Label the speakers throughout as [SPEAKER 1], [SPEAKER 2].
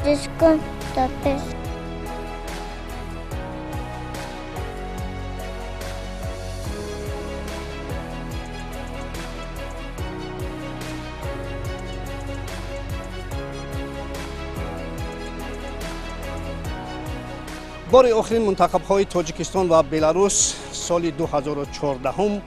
[SPEAKER 1] Дисконт.
[SPEAKER 2] Бори охирин мунтахабҳои Тоҷикистон ва Беларус соли 2014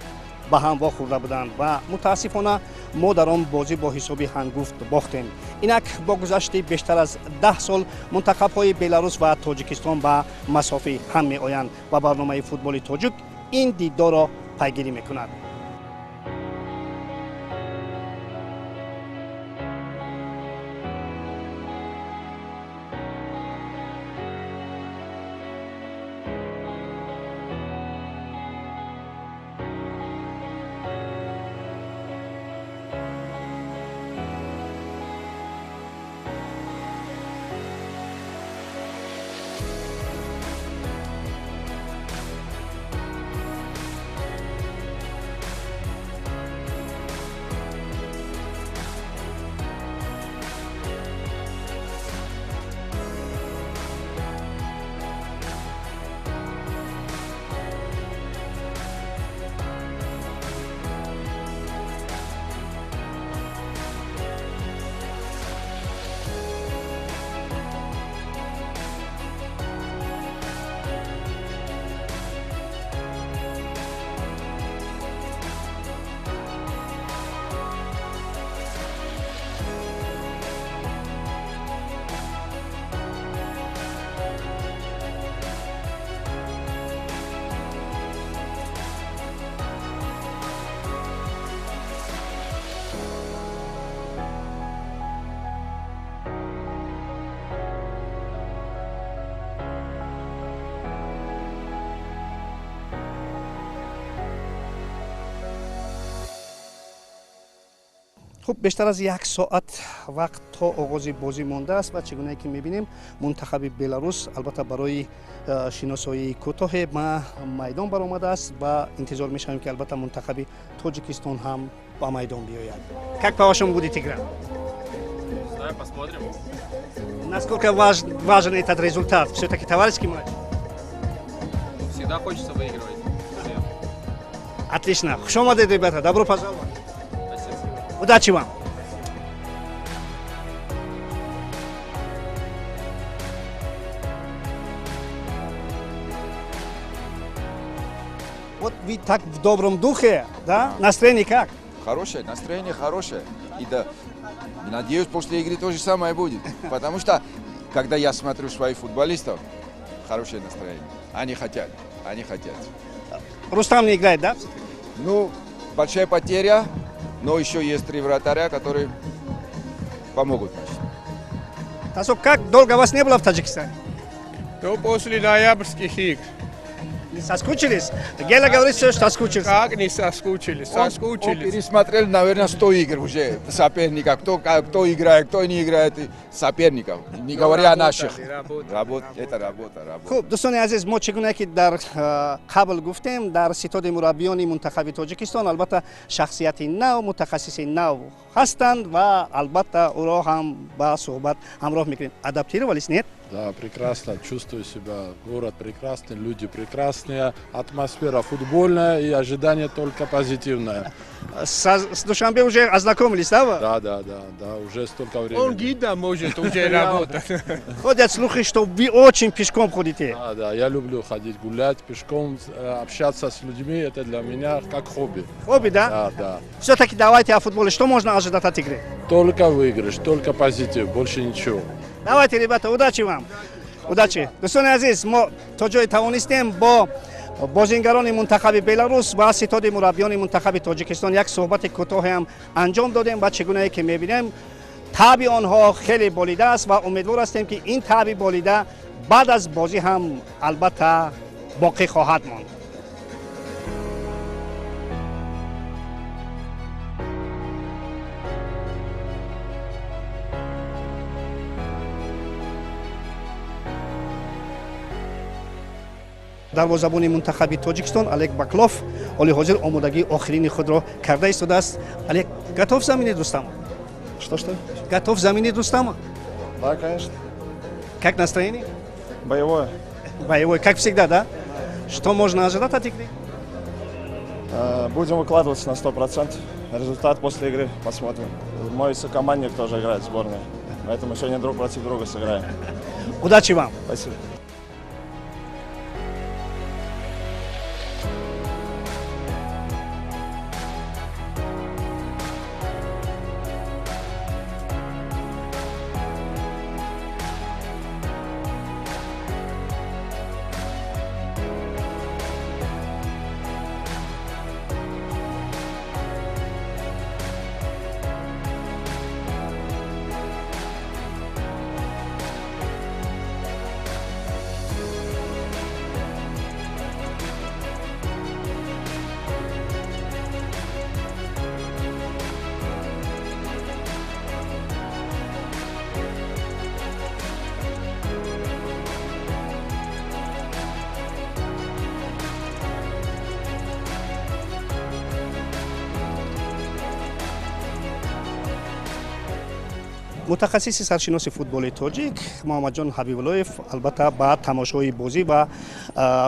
[SPEAKER 2] ба ҳам вохӯрда буданд ва мутаассифона мо дар он бозӣ бо ҳисоби ҳангуфт бохтем. Инак бо гузашти бештар аз 10 сол мунтахабҳои Беларус ва Тоҷикистон ба масофи ҳам меоянд ва барномаи футболи тоҷик ин диддорро пайгирӣ мекунад. Хуб, бештар аз як соат вақт то оғози бозӣ мондааст ва чӣ гунае ки мебинем, мунтахаби Беларус албатта барои шиносоии кӯтоҳе ба майдон баромадааст ва интизор мешавем, ки албатта мунтахаби Тоҷикистон ҳам ба майдон биёяд. Как по-вашему будет игра?
[SPEAKER 3] Не знаю, посмотрим.
[SPEAKER 2] Насколько важен этот результат? Все-таки товарищеский матч?
[SPEAKER 3] Всегда хочется выигрывать. Всем.
[SPEAKER 2] Отлично. Хуш омадед, ребята. Добро пожаловать.
[SPEAKER 3] Спасибо.
[SPEAKER 2] Удачи вам. Вот вы так в добром духе, да? Настроение как?
[SPEAKER 4] Хорошее, настроение хорошее. И да, надеюсь, после игры то же самое будет. Потому что, когда я смотрю своих футболистов, хорошее настроение. Они хотят, они хотят.
[SPEAKER 2] Рустам не играет, да?
[SPEAKER 4] Ну, большая потеря, но еще есть три вратаря, которые помогут, значит.
[SPEAKER 2] Тасо, как долго вас не было в Таджикистане?
[SPEAKER 5] То после ноябрьских игр.
[SPEAKER 2] Не соскучились? Гела говорит, что соскучился.
[SPEAKER 5] Как не соскучились?
[SPEAKER 4] Он
[SPEAKER 5] Соскучились.
[SPEAKER 4] пересмотрел, наверное, 100 игр уже соперника. Кто играет, кто не играет. И соперников, не говоря о наших.
[SPEAKER 5] Работали,
[SPEAKER 4] Работа, это работа, работа.
[SPEAKER 2] Хуб, дӯстони азиз, мо чӣ гуна ки дар қабл гуфтем, дар ситоди мураббиёни мунтахаби Тоҷикистон албатта шахсияти нав, мутахассиси нав ҳастанд ва албатта ӯро ҳам ба суҳбат ҳамроҳ мекунем. Адаптировались, нет?
[SPEAKER 6] Да, прекрасно, чувствую себя. Город прекрасный, люди прекрасные, атмосфера футбольная и ожидание только позитивное.
[SPEAKER 2] С Душанбе уже ознакомились, да вы?
[SPEAKER 6] Да, уже столько времени.
[SPEAKER 5] Он гидом может уже работать.
[SPEAKER 2] Ходят слухи, что вы очень пешком ходите.
[SPEAKER 6] Да, я люблю ходить гулять пешком, общаться с людьми, это для меня как хобби.
[SPEAKER 2] Хобби, да?
[SPEAKER 6] Да.
[SPEAKER 2] Все-таки давайте о футболе. Что можно ожидать от игры?
[SPEAKER 6] Только выигрыш, только позитив, больше ничего.
[SPEAKER 2] Давайте, ребята, удачи вам. Удачи. Дӯстони азиз, мо то ҷое тавонистем бо бозингарони мунтахаби Беларус ва ситоди мураббиёни мунтахаби Тоҷикистон як суҳбати кӯтоҳе ҳам анҷом додем ва чӣ гунае ки мебинем, таъби онҳо хеле болида аст ва умедвор ҳастем, ки ин таъби болида баъд аз бозӣ ҳам албатта боқӣ хоҳад монд. Дарвозабони мунтахаби Тоҷикистон Олег Баклов ҳоли ҳозир омодагии охирини худро карда истодааст. Олег, готов заменить Рустама?
[SPEAKER 7] Что-что?
[SPEAKER 2] Готов заменить Рустама?
[SPEAKER 7] Да, конечно.
[SPEAKER 2] Как настроение?
[SPEAKER 7] Боевое.
[SPEAKER 2] Боевой, как всегда, да? Что можно ожидать от игры?
[SPEAKER 7] Будем выкладываться на 100%. Результат после игры посмотрим. Мой сокомандник тоже играет в сборной. Поэтому сегодня друг против друга сыграем.
[SPEAKER 2] Удачи вам!
[SPEAKER 7] Спасибо.
[SPEAKER 2] Мутахассиси саршиноси футболи тоҷик Муҳаммадҷон Ҳабибуллоев, албатта, ба тамошои бозӣ ва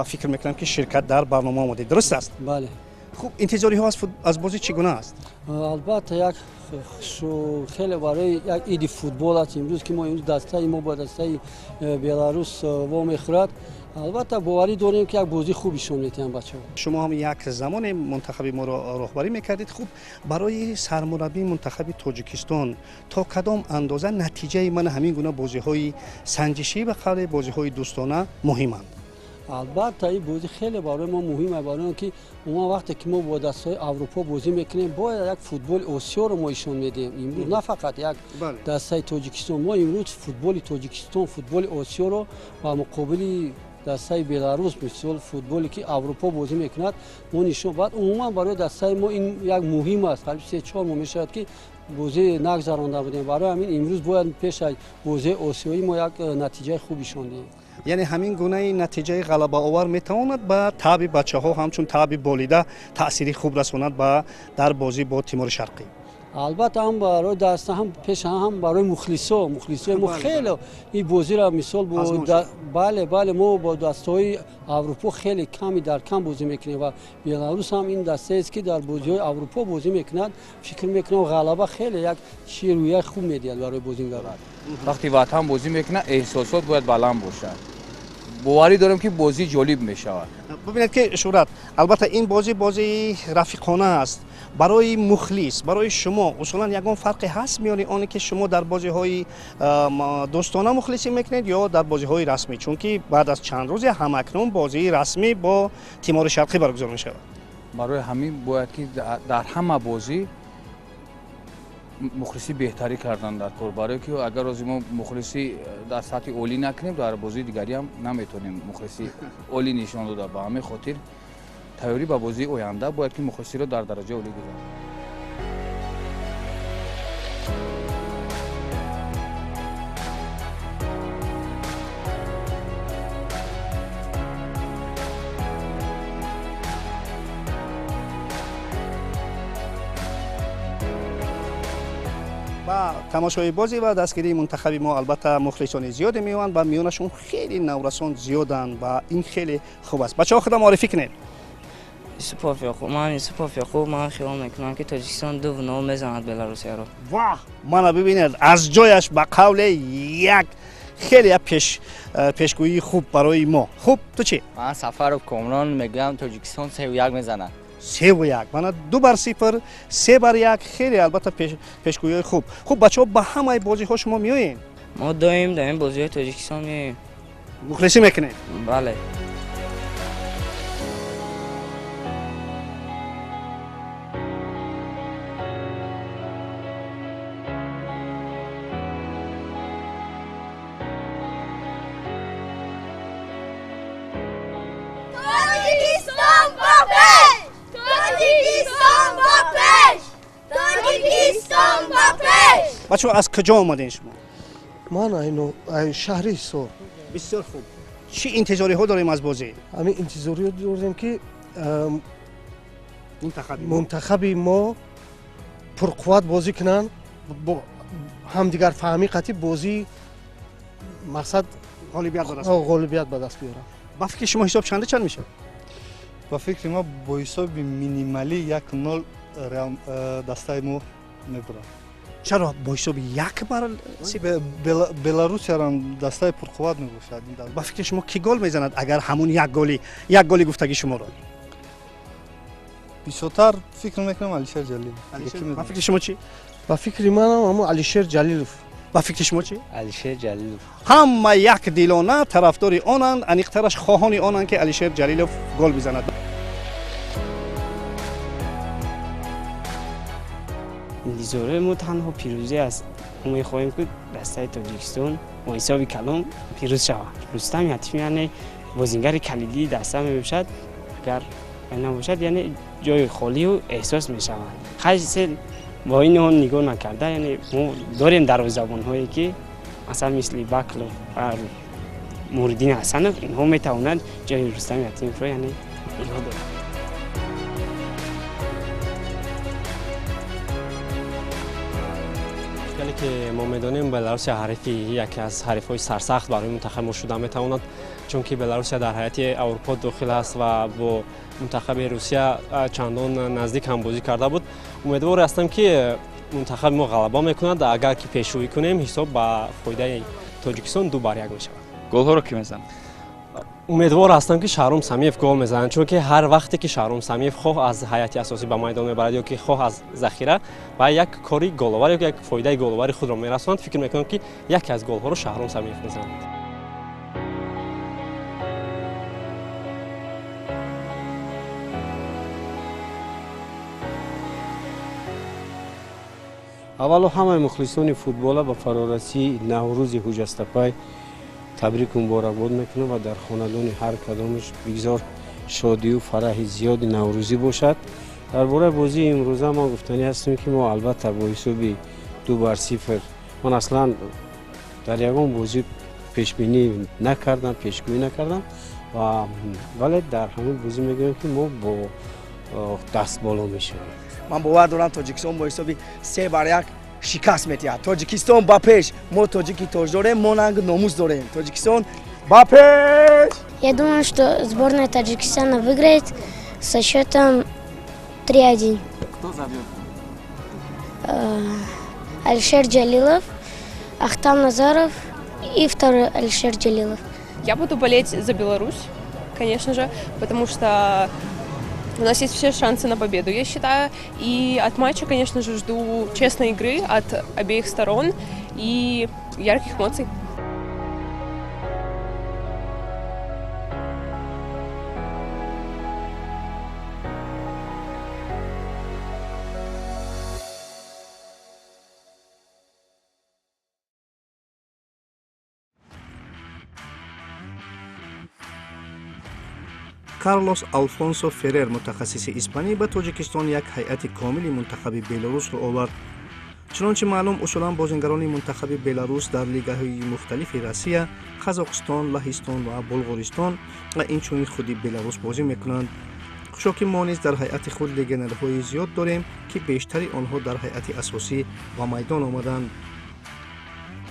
[SPEAKER 2] фикр мекунам, ки ширкат дар барнома омадед, дуруст аст?
[SPEAKER 8] Бале.
[SPEAKER 2] Хуб, интизориҳо аз бозӣ чӣ гуна аст?
[SPEAKER 8] Албатта, як хеле барои як иди футбол аст имрӯз, ки мо имрӯз дастаи мо бо дастаи Беларус вомехӯрад. Албатта, боварӣ дорем, ки як бозии хуб нишон медиҳанд бачаҳо.
[SPEAKER 2] Шумо ҳам як замоне мунтахаби моро роҳбарӣ мекардед. Хуб, барои сармураббии мунтахаби Тоҷикистон то кадом андоза натиҷаи мана ҳамин гуна бозиҳои санҷишӣ, ба қавле бозиҳои дӯстона, муҳиманд?
[SPEAKER 8] Албатта, ин бозӣ хеле барои мо муҳим аст, барои он ки умуман вақте ки мо бо дастаҳои Аврупо бозӣ мекунем, бояд як футболи Осиёро мо ишон медиҳем. Имрӯз на фақат як дастаи Тоҷикистон, мо имрӯз футболи Тоҷикистон, футболи Осиёро ба муқобили дастаи Беларус, мисол, футболе ки Аврупо бозӣ мекунад, мо нишон. Баъд умуман барои дастаи мо ин як муҳим аст. Қариб 3-4 моҳ мешавад, ки бозӣ нагзаронда будем. Барои ҳамин имрӯз бояд пеш аз бозии осиёӣ мо як натиҷаи хуб ишон диҳем.
[SPEAKER 2] Яъне ҳамин гунаи натиҷаи ғалабаовар метавонад ба таъби бачаҳо ҳамчун таъби болида таъсири хуб расонад ба дар бозӣ бо Тимори Шарқӣ?
[SPEAKER 8] Албатта, ҳам барои даста, ҳам пеш, ҳам барои мухлисо. Мухлисои мо хеле ин бозиро, мисол, бале, бале, мо бо дастаҳои Аврупо хеле ками дар кам бозӣ мекунем ва Беларус ҳам ин дастаест, ки дар бозиҳои Аврупо бозӣ мекунад. Фикр мекунам, ғалаба хеле як чи рӯҳияи хуб медиҳад барои бозингарон.
[SPEAKER 9] Вақти ватан бозӣ мекунад, эҳсосот бояд баланд бошад. Боварӣ дорем, ки бозӣ ҷолиб мешавад.
[SPEAKER 2] Бибинед, ки Шӯҳрат, албатта, ин бозӣ бозии рафиқона аст. Барои мухлис, барои шумо усулан ягон фарқе ҳаст миёни оне ки шумо дар бозиҳои дӯстона мухлисӣ мекунед ё дар бозиҳои расмӣ? Чунки баъд аз чанд рӯзе ҳамакнун бозии расмӣ бо Тимори Шарқӣ баргузор мешавад.
[SPEAKER 9] Барои ҳамин бояд ки дар ҳама бозӣ мухлисӣ беҳтарӣ кардан дар кор, барое ки агар ози мо мухлисӣ дар сатҳи олӣ накунем, дар бозии дигарӣ ҳам наметавонем мухлисӣ олӣ нишон дода. Ба ҳамин хотир тайёрӣ ба бозии оянда бояд ки мухлисиро дар дараҷаи олӣ гузарад.
[SPEAKER 2] Ба тамошои бозӣ ва дастгирии мунтахаби мо, албатта, мухлисони зиёде меоянд ва миёнашон хеле наврасон зиёданд ва ин хеле хуб аст. Бачаҳо, худо муаррифӣ кунед.
[SPEAKER 10] Юсупов Ёқуб. Ман Юсупов Ёқуб. Ман хиёл мекунам, ки Тоҷикистон 2-0 мезанад Беларусияро.
[SPEAKER 2] Ваҳ, мана бибинед, аз ҷояш, ба қавле, як хеле як пешгӯии хуб барои мо. Хуб, ту чӣ?
[SPEAKER 11] Ман Сафаров Комрон, мегӯям, Тоҷикистон 3-1 мезанад.
[SPEAKER 2] 3-1, мана 2-0, 3-1. Хеле, албатта, пешгӯиҳои хуб. Хуб, бачаҳо, ба ҳамаи бозиҳо шумо меоед?
[SPEAKER 10] Мо доим дар ин бозиҳои Тоҷикистон меоем.
[SPEAKER 2] Мухлисӣ мекунед?
[SPEAKER 10] Бале.
[SPEAKER 1] Тоҷикистон ба пеш! Тоҷикистон ба пеш! Тоҷикистон ба пеш!
[SPEAKER 2] Бачаҳо, аз куҷо омадем шумо?
[SPEAKER 12] Ман айно ай шаҳри Ҳисор.
[SPEAKER 2] Бисёр хуб. Чӣ интизориҳо дорем аз бозӣ?
[SPEAKER 12] Ҳамин интизориҳо дорем, ки мунтахаби мо пурқувват бозӣ кунанд, бо ҳамдигарфаҳмӣ қатъи бозӣ мақсад ғолибият ба даст биёранд.
[SPEAKER 2] Ба фикри шумо ҳисоб чанду чанд мешавад?
[SPEAKER 13] Ба фикри ма бо ҳисоби минималӣ 1-0 дастаи мо мебурад.
[SPEAKER 2] Чаро бо ҳисоби як бар?
[SPEAKER 13] Беларусиярам дастаи пурқувват мебошад.
[SPEAKER 2] Ба фикри шумо кӣ гол мезанад, агар ҳамун як голи гуфтаги шуморо?
[SPEAKER 13] Бисёртар фикр мекунам, Алишер Ҷалилов.
[SPEAKER 2] Ба фикри шумо чӣ?
[SPEAKER 12] Ба фикри манам ҳамун Алишер Ҷалилов.
[SPEAKER 2] Ба фикри шумо чӣ?
[SPEAKER 11] Алишер Ҷалилов.
[SPEAKER 2] Ҳама якдилона тарафдори онанд, аниқтараш хоҳони онанд, ки Алишер Ҷалилов гол бизанад.
[SPEAKER 10] Интизори мо танҳо пирӯзӣ аст. Мо мехоҳем, ки дастаи Тоҷикистон бо ҳисоби калон пирӯз шавад. Рустам Ятимов яъне бозингари калидии даста мебошад. Агар набошад, яъне ҷои холию эҳсос мешавад. Хайсе бо ин он нигоҳ накарда, яъне мо дорем дарвозабонҳое, ки масалан мисли Баклов ва Муриддин Ҳасанов, инҳо метавонанд ҷои Рустам Ятимовро яъне нигоҳ доранд.
[SPEAKER 14] Ки мо медонем, Беларусия ҳарифи яке аз ҳарифҳои сарсахт барои мунтахаби мо шуда метавонад, чунки Беларусия дар ҳайати Аврупо дохил аст ва бо мунтахаби Русия чандон наздик ҳамбозӣ карда буд. Умедвор ҳастам, ки мунтахаби мо ғалаба мекунад. Агар ки пешрӯӣ кунем, ҳисоб ба фоидаи Тоҷикистон 2-1 мешавад.
[SPEAKER 15] Голҳоро кӣ мезанад?
[SPEAKER 14] Умедвор ҳастам, ки Шаҳром Самиев гол мезанад, чунки ҳар вақте ки Шаҳром Самиев хоҳ аз ҳайати асосӣ ба майдон мебарад ё ки хоҳ аз захира, ба як кори головар ё як фоидаи головари худро мерасонад. Фикр мекунам, ки яке аз голҳоро Шаҳром Самиев мезанад.
[SPEAKER 8] Аввало ҳамаи мухлисони футбола ба фарорасии Наврӯзи ҳуҷҷастапай табрику муборакбод мекунам ва дар хонадони ҳар кадомаш бигзор шодию фараҳи зиёди наврӯзӣ бошад. Дар бораи бозии имрӯза ман гуфтанӣ ҳастем, ки мо албатта бо ҳисоби 2-0, ман аслан дар ягон бозӣ пешбинӣ накардам, пешгӯӣ накардам, вале дар ҳамин бозӣ мегӯям, ки мо бо даст боло мешавем.
[SPEAKER 16] Ман бовар дорам, Тоҷикистон бо ҳисоби 3-1 шикаст метиҳад. Тоҷикистон ба пеш! Мо тоҷики тоҷ дорем, мо нангу номус дорем. Тоҷикистон ба пеш!
[SPEAKER 1] Я думаю, что сборная Таджикистана выиграет со счетом 3-1.
[SPEAKER 15] Кто забьет?
[SPEAKER 1] Алишер Джалилов, Ахтам Назаров и второй Алишер Джалилов.
[SPEAKER 17] Я буду болеть за Беларусь, конечно же, потому что у нас есть все шансы на победу, я считаю. И от матча, конечно же, жду честной игры от обеих сторон и ярких эмоций.
[SPEAKER 2] Карлос Алфонсо Феррер, мутахассиси испанӣ, ба Тоҷикистон як ҳайати комили мунтахаби Беларусро овард. Чунончи маълум, усулан бозингарони мунтахаби Беларус дар лигаҳои мухталифи Россия, Қазоқистон, Лаҳистон ва Булғористон ва инчунин худи Беларус бозӣ мекунанд. Хушо ки мо низ дар ҳайати худ легионерҳои зиёд дорем, ки бештари онҳо дар ҳайати асосӣ ба майдон омаданд.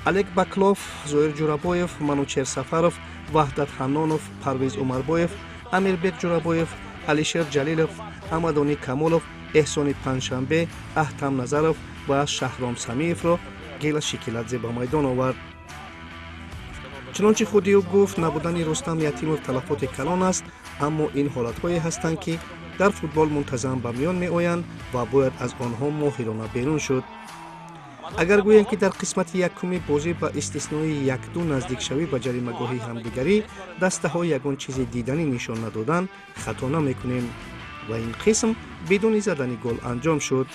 [SPEAKER 2] Олег Баклов, Зоир Ҷурабоев, Манучер Сафаров, Ваҳдат Ҳаннонов, Парвиз Умарбоев, Амирбек Ҷурабоев, Алишер Ҷалилов, Амадони Камолов, Эҳсони Панҷшанбе, Аҳтам Назаров ва Шаҳром Самиевро Гела Шикиладзе ба майдон овард. Чунончи худи ӯ гуфт, набудани Рустам Ятимов талафоти калон аст, аммо ин ҳолатҳое ҳастанд, ки дар футбол мунтазам ба миён меоянд ва бояд аз онҳо моҳирона берун шуд. Агар гӯем, ки дар қисмати якуми бозӣ ба истиснои якду наздикшавӣ ба ҷаримагоҳи ҳамдигарӣ дастаҳо ягон чизи диданӣ нишон надоданд, хато намекунем ва ин қисм бидуни задани гол анҷом шуд.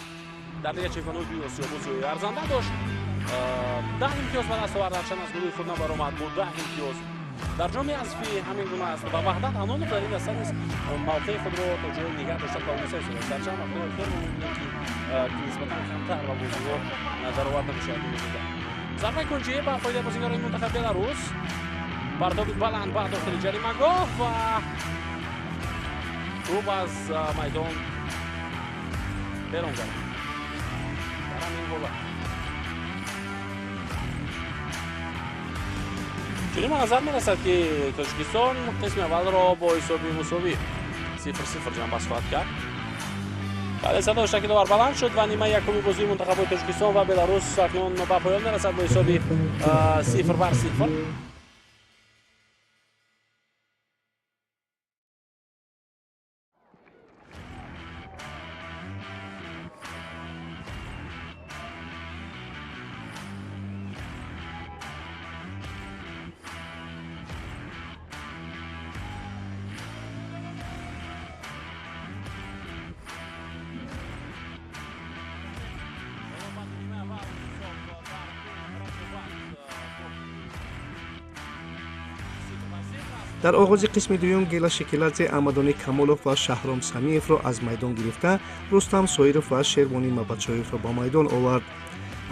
[SPEAKER 18] Дар Лига чемпионоти Осиё бозиҳои арзанда дошт, 10 имтиёз ба даст овард, ҳарчанд аз гурӯҳи худ набаромад бо 10 имтиёз. Дар ҷоми ҳазфӣ ҳамин гуна аст ва Ваҳдат Ҳанонов дар ин даста низ мавқеи худро то ҷои нигаҳ дошта тавонистааст. Дар чанд вақтҳои охир мо мебинем, ки нисбатан камтар ба бозиҳо дароварда мешавад. Зарбаи кунҷӣ ба фоидаи бозигарони мунтахаби Беларус. Партоби баланд ба дохили ҷаримагоҳ ва тӯб аз майдон берун гардид. Дар ҳамин ҳолат чунин ба назар мерасад, ки Тоҷикистон қисми аввалро бо ҳисоби мусовӣ 0-0 ҷамъбаст хоҳад кард. Бале, садои шакли довар баланд шуд ва нимаи якуми бозии мунтахабҳои Тоҷикистон ва Беларус акнун ба поён мерасад бо ҳисоби 0-0.
[SPEAKER 2] Дар оғози қисми дуюм Гела Шекиладзе Аҳмадони Камолов ва Шаҳром Самиевро аз майдон гирифта, Рустам Соиров ва Шервони Мабадшоевро ба майдон овард.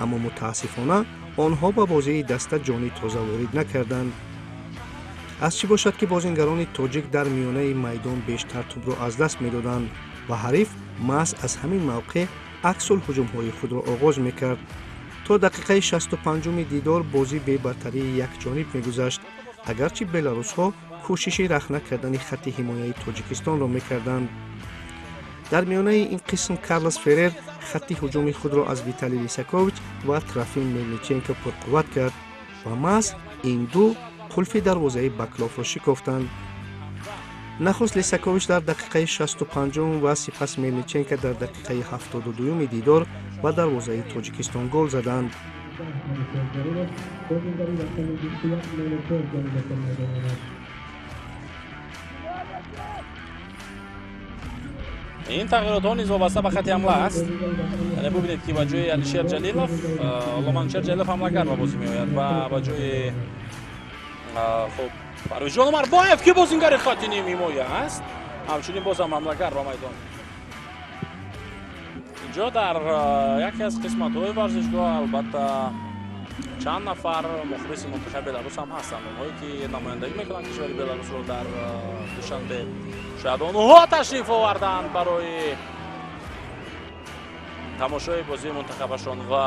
[SPEAKER 2] Аммо мутаассифона онҳо ба бозии даста ҷони тоза ворид накарданд. Аз чӣ бошад, ки бозингарони тоҷик дар миёнаи майдон бештар тӯбро аз даст медоданд ва ҳариф маҳз аз ҳамин мавқеъ аксул ҳуҷумҳои худро оғоз мекард. То дақиқаи 65-уми дидор бозӣ бебартарии якҷониб мегузашт, агарчи беларусҳо кӯшиши рахна кардани хатти ҳимояи Тоҷикистонро мекарданд. Дар миёнаи ин қисм Карлос Феррер хатти ҳуҷуми худро аз Виталий Лисакович ва Трофим Мелниченко пурқувват кард ва маҳз ин ду қулфи дарвозаи Бакловро шикофтанд. Нахуст Лисакович дар дақиқаи 65 ва сипас Мелниченко дар дақиқаи 72-юми дидор ба дарвозаи Тоҷикистон гол заданд.
[SPEAKER 18] Ин тағйиротҳо низ вобаста ба хатти ҳамла аст. Яъне бубинед, ки ба ҷои Алишер Ҷалилов Ломаншер Ҷалилов ҳамлагар ба бозӣ меояд ва ба ҷои хуб Парвизҷон Умарбоев, ки бозингари хатти нимҳимоя аст, ҳамчунин бозам ҳамлагар ба майдон. Инҷо дар яке аз қисматҳои варзишгоҳ албатта чанд нафар мухлиси мунтахаби Беларус ҳам ҳастанд, онҳое ки намояндагӣ мекунанд кишвари Беларусро дар Душанбе. Шояд онҳо ташриф оварданд барои тамошои бозии мунтахабашон ва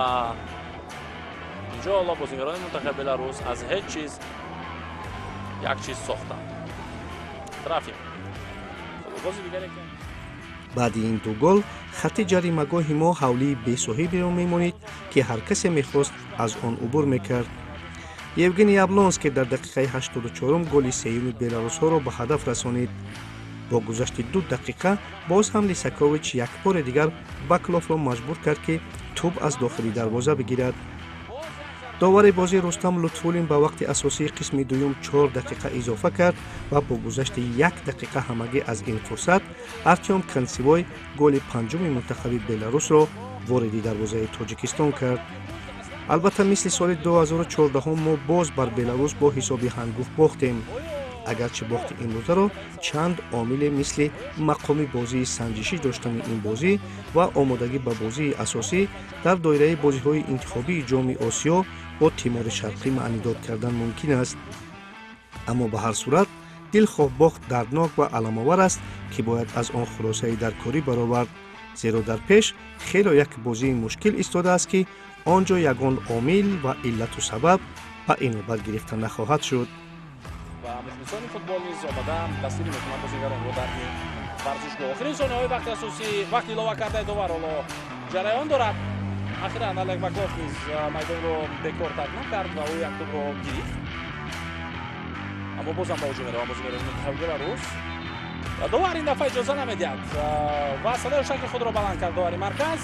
[SPEAKER 18] инҷо ҳоло бозингарони мунтахаби Беларус аз ҳеҷ чиз як чиз сохтанд. Трафик бози дигаре ки
[SPEAKER 2] Баъди ин ду гол хатти ҷаримагоҳи мо ҳавлии бесоҳиберо мемонид, ки ҳар касе мехост аз он убур мекард. Евгений Яблонский дар дақиқаи 84 голи сеюми беларусҳоро ба ҳадаф расонид. Бо гузашти 2 дақиқа боз ҳам Лисакович як бори дигар Бакловро маҷбур кард, ки тӯб аз дохили дарвоза бигирад. Довари бозӣ Рустам Лутфуллин ба вақти асосии қисми дуюм 4 дақиқа изофа кард ва бо гузашти 1 дақиқа ҳамагӣ аз ин фурсат Артём Консивой голи панҷуми мунтахаби Беларусро вориди дарвозаи Тоҷикистон кард. Албатта, мисли соли 2014 мо боз бар Беларус бо ҳисоби ҳангуфт бохтем. Агарчи бохти имрӯзаро чанд омиле мисли мақоми бозии санҷишӣ доштани ин бозӣ ва омодагӣ ба бозии асосӣ дар доираи бозиҳои интихобии Ҷоми Осиё бо Тимори Шарқӣ маънидод кардан мумкин аст. Аммо ба ҳар сурат дилхоҳ бохт дарднок ва аламовар аст, ки бояд аз он хулосаи даркорӣ баровард, зеро дар пеш хело як бозии мушкил истодааст, ки он ҷо ягон омил ва иллату сабаб ба инобат гирифта нахоҳад шуд.
[SPEAKER 18] Ва мухлисони футбол низ омада дастгирӣ мекунанд бозигаронро дар ин варзишгоҳ. Охирин сониҳои вақти асосӣ, вақти илова кардаи довар ҳоло ҷараён дорад. Ахиран Олег Баклов низ майдонро бекор тарк накард ва ӯ як тӯбро гирифт, аммо бозам ба ҳуҷум мераванд бозигарони мунтахаби Беларус ва довар ин дафъа иҷоза намедиҳад ва садои шакли худро баланд кард довари марказ.